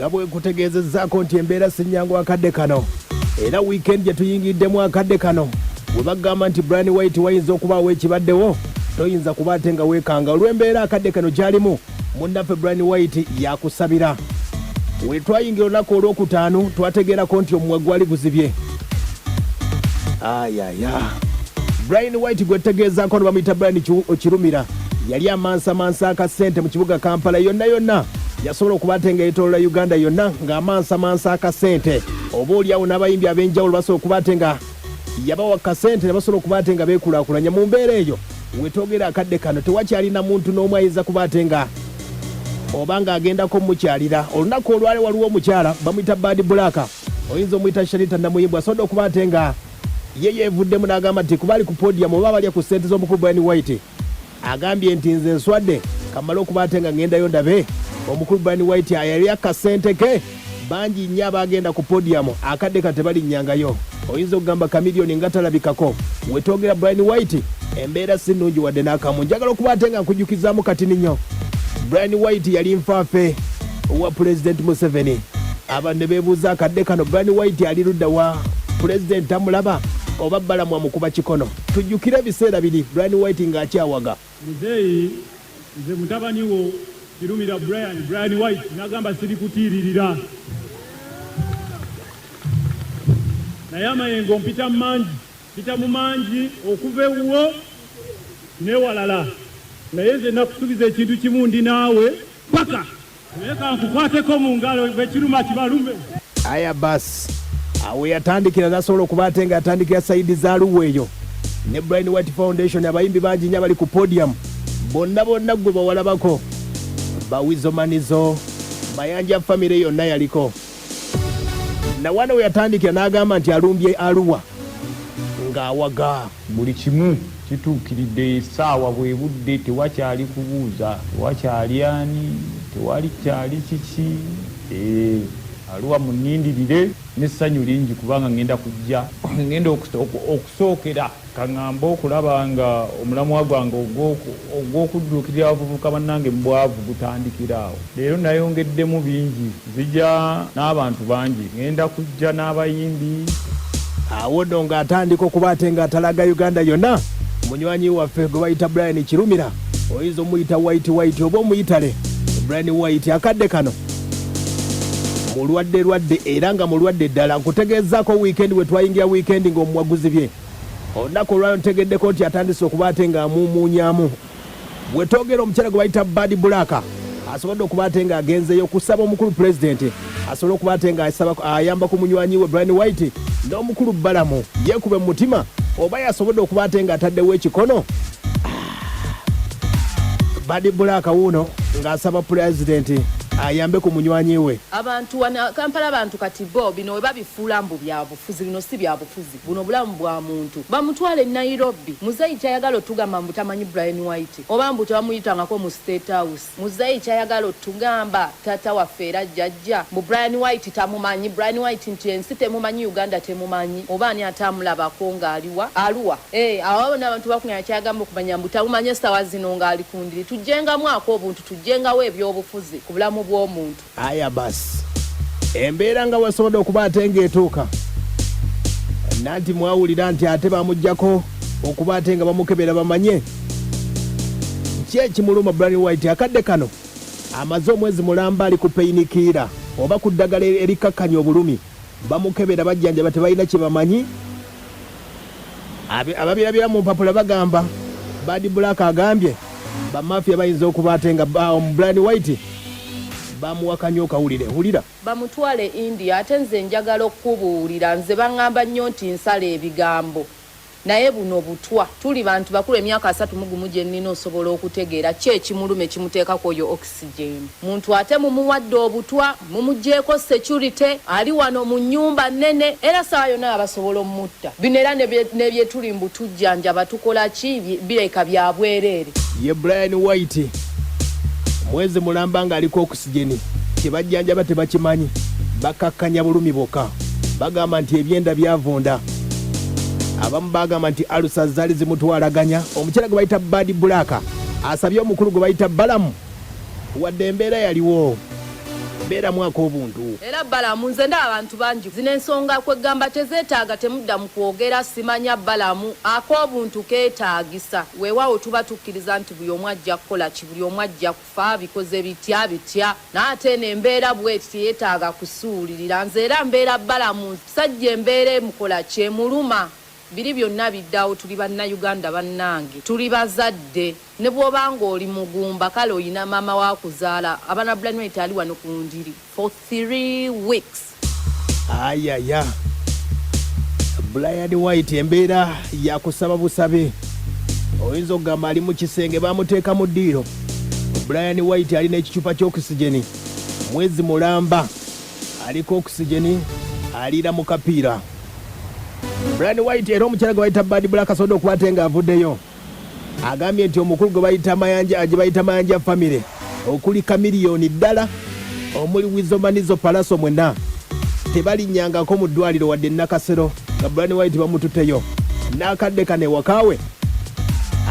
Nga bwe nkutegeezezzaako nti embeera si nnyangu akadde kano era wiikendi gye tuyingiddemu akadde kano bwe bagamba nti Bryan White wayinza okubaawo ekibaddewo toyinza kuba ate nga weekanga olw'embeera akadde kano gy'alimu. Munnaffe Bryan White yakusabira. We twayingira olunaku olwokutaano twategeerako nti omumwa gwali guzibye. Ayaya. Bryan White gwe tutegeezaako no bamuyita Bryan Kirumira yali amansamansa akasente mu kibuga Kampala yonna yonna yasobola okuba ate nga yeetooloola Uganda yonna ng'amansamansa akasente oba oli awo n'abayimbi ab'enjawulo basobola okuba ate nga yabawa kasente ne basobola okuba ate nga beekulaakulanya mu mbeera eyo. Wetwogera akadde kano tewakyali na muntu n'omu ayinza kuba ate nga oba ng'agendako omukyalira. Olunaku olwale waliwo omukyala bamuyita Bad Black, oyinza omuyita Shanita Namuyimbwa, asobodde okuba ate nga ye yeevuddemu n'agamba nti kuba ali ku podium oba abalya ku ssente z'omukulu Bryan White. Agambye nti nze nswadde kamale okuba ate nga ngendayo ndabe omukulu Bryan White ayalya kasente ke. Bangi nnyo abaagenda ku podium akadde kano tebalinnyangayo. Oyinza okugamba Chameleone nga talabikako. Wetwogera Bryan White embeera si nnungi wadde n'akamu. Njagala okuba ate nga nkujjukizaamu katini nnyo. Bryan White yali nfaafe wa Pulezidenti Museveni. Abantu ne beebuuza akadde kano Bryan White ali ludda wa? Pulezidenti tamulaba oba Balamu amukuba kikono? Tujjukire ebiseera biri Bryan White ng'akyawaga. Muzeeyi nze mutabani wo Kirumira Brian, Bryan White, nagamba sirikutiiririra naye amayengo mpita mu mangi, mpita mu mangi okuva ewuwo newalala naye nze nakusubiza ekintu kimu ndi naawe paka. Naye kankukwateko mu ngalo bekiruma kibalume. Aya basi awo weyatandikira nasobola okuba ate nga yatandikira sayidi za Arua eyo ne Bryan White Foundation abayimbi bangi nnyo abali ku podium bonna bonna gwe bawalabako ba Weasel Manizo, Mayanja family yonna yaliko. Nawano weyatandikira nagamba nti alumbye Arua ng'awaga. Buli kimu kituukiridde, essaawa bwe budde, tewakyali kubuuza, tewakyali ani, tewali kyali kiki. Eeh, Arua munnindirire n'essanyu lingi kubanga ngenda kujja, ngenda okusookera. Ka ŋŋambe okulaba nga omulamwa gwange ogw'okudduukirira abavubuka bannange mu bwavu gutandikira awo. Leero nayongeddemu bingi, nzija n'abantu bangi, ng'enda kujja n'abayimbi. Awo nno ng'atandika okuba ate ng'atalaaga Uganda yonna, munywanyi waffe gwe bayita Brian Kirumira, oyinza omuyita White White oba omuyitale Brian White, akadde kano mulwadde lwadde era nga mulwadde ddala. Nkutegeezzaako wiikendi bwe twayingira wiikendi ng'omumwa guzibye. Olunaku olwaleero ntegeddeko nti atandise okuba ate ng'amuumuunyaamu. Wetwogera omukyala gwe bayita Bad Black asobodde okuba ate ng'agenzeeyo okusaba omukulu pulezidenti asobole okuba ate ng'ayamba ku munywanyi we Bryan White n'omukulu Balamu yeekube mu mutima oba yasobodde okuba ate ng'ataddewo ekikono. Bad Black wuuno ng'asaba pulezidenti ayambe ku munywanyi we. Abantu wano Kampala abantu kati bo bino webabifuula mbu byabufuzi bino si byabufuzi buno bulamu bwa muntu bamutwale e Nairobi muzeyi kyayagala otugamba mbu tamanyi Bryan White oba mbu tebamuyitangako mu state house muzeyi kyayagala otugamba taata waffe era jjajja mbu Bryan White tamumanyi Bryan White nti ensi temumanyi Uganda temumanyi oba ani ate amulabako nga aliwa Arua eeh abo bona abantu bakunya kyayagamba okumanya mbu tamumanyi esawa zino nga ali kundiri tujjengamu akobuntu tujjengawo ebyobufuzi kubulamu bwomuntu. Aya basi embeera nga bwesobodde okuba ate ng'etuuka nanti mwawulira nti ate bamuggyako okuba ate nga bamukebera bamanye ki ekimuluma. Bryan White akadde kano amaze omwezi mulamba ali ku peyinikiira oba ku ddagala erikkakkanya obulumi. Bamukebera bajjanjaba tebalina kye bamanyi. Ababirabira mu mpapula bagamba Bad Black agambye bamafia bayinza okuba ate nga Bryan White bamuwakanya okawulire. Wulira. Bamutwale India ate nze njagala okukubuulira nze bangamba nnyo nti nsala ebigambo Naye buno butwa. Tuli bantu bakulu emyaka 31 gyenina osobola okutegeera ki ekimuluma ekimuteeka kwoyo oxygen. Muntu ate mumuwadde obutwa, mumugyeko security, ali wano mu nyumba nene era sawa yonna basobola omutta. Bino era nebyetuli mbu tujjanjaba tukola ki birabika byabwerere. Ye Bryan White mwezi mulamba nga ali ku oxygen kyebajjanjaba tebakimanyi bakakkanya bulumi bwoka. Bagamba nti ebyenda byavunda. Abamu bagamba nti alusa zaali zimutwalaganya. Omukyala gwe bayita Bad Black asabye omukulu gwe bayita Balamu wadde embeera yaliwo. Beeramu ak'obuntu. Era Balamu nze ndaba abantu bangi zino ensonga kwegamba tezetaaga temudda mu kwogera simanya Balamu ak'obuntu keetaagisa weewaawo tuba tukkiriza nti buli omu ajja kukola ki buli omu ajja kufa bikoze bitya bitya naye ate eno embeera bweti teyetaaga kusuulirira nze era mbeera Balamu sajja embeera emukola ki emuluma Biri byonna biddawo tuli bannauganda bannange tuli bazadde nebwoba nga oli mugumba kale olina maama wo akuzaala abaana ba Brian ali wano ku ndiri for 3 weeks. Ayaya Brian White embeera yakusaba busabe oyinza okugamba ali mu kisenge bamuteeka mu ddiiro. Brian White alina ekicupa ky'okisigeni mwezi mulamba aliko okisigeni aliira mu kapiira. Brian White era omukyala gwe bayita Bad Black asobodde okuba ate ng'avuddeyo agambye nti omukulu gwe bayita Mayanja gye bayita Mayanja family okuli Chameleone ddala omuli Weasel Manizo Pallaso mwenna tebalinnyangako mu ddwaliro wadde Nakasero nga Brian White bamututeyo n'akadde kano ewaka we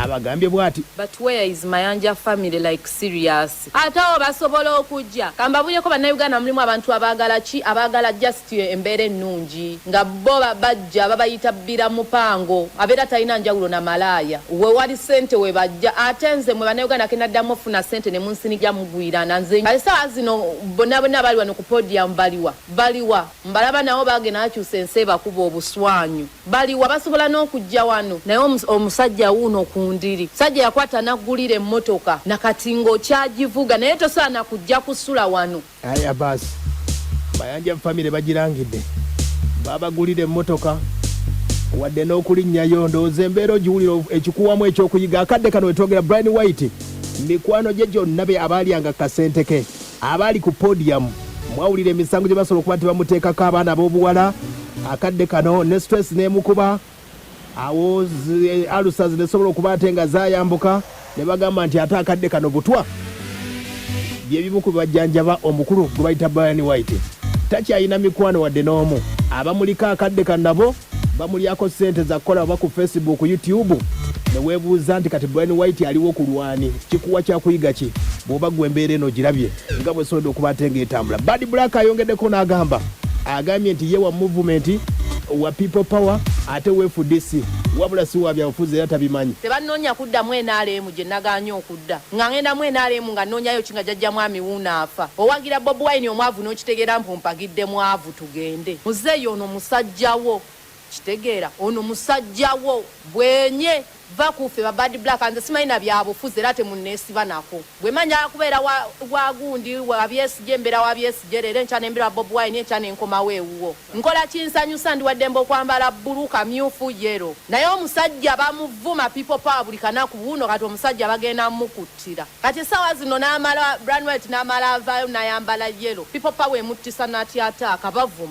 abagambye bw'ati. But where is Mayanja family like serious? Ate awo basobola okujja. Kambabulireko bannayuganda mulimu abantu abaagala ki? Abaagala just embeera ennungi nga bo bajja babayita bbira mupango abeera talina njawulo na malaaya wewali ssente webajja ate nze mwe bannayuganda kenaddamu ofuna ssente ne munsinija mugwirana nze essaawa zino bonna bonna abali wano ku podium baliwa baliwa mbalaba nabo bagenda bakyusa ensi ebakuba obuswanyu. Baliwa basobola nokujja wano naye omusajja wuuno kundiri sajja yakwata nagulira emmotoka nakati nga okyagivuga naye tosaana kujja kusula wano. Aya baasi Mayanja family bagirangidde babagulira emmotoka wadde n'okulinnyayo ndowooza embeera ogiwulira ekikuwamu ekyokuyiga akadde kano wetwogera Brian White mikwano gye gyonna be abaalyanga kasente ke Abaali ku podium mwawulira emisango gye basobola okuba nti bamuteekako abaana ab'obuwala akadde kano ne stress n'emukuba awo ulcers nesobola okuba ate nga zayambuka ne bagamba nti ate akadde kano butwa byebimu ku bibajjanjaba omukulu gwe bayita Brian White takyalina mikwano wadde n'omu abamuliko akadde kano nabo Bamulyako ssente za kukola oba ku Facebook, YouTube ne weebuuza nti kati Bryan White aliwo ku lwani? Kikuwa kyakuyiga ki bw'oba ggwe embeera eno ogirabye nga bw'esobodde okuba ate ng'etambula? Bad Black ayongeddeko n'agamba agambye nti ye wa movement wa People Power ate wa fdc wabula si wa byabufuzi era tabimanyi. Tebannoonya kuddamu nrm gye nagaanye okudda. Nga ngenda mu nrm nga nnoonyayo ki nga Jajja Mwami wuuno afa. Owagira Bobi Wine omwavu n'okitegeera mbu mpagidde mwavu. Tugende. Muzeeyi ono musajja wo kitegeera ono musajja wo bwenye vva kuffe ba bad black nze simanyi na byabufuzi era temunesiba nako bwemba njagala kubeera wa wa gundi wa byesigye mbeera wa byesigye leero enkya nembera wa bob wine enkya nenkomawo ewuwo nkola kinsanyusa ndi waddembe okwambala bbulu kamyufu yellow naye omusajja bamuvuma people power buli kanaku wuuno kati omusajja bagenda mukuttira Kati esawa zino namala Bryan White namala avayo nayambala yellow people power emuttisa nati ataaka bavuma.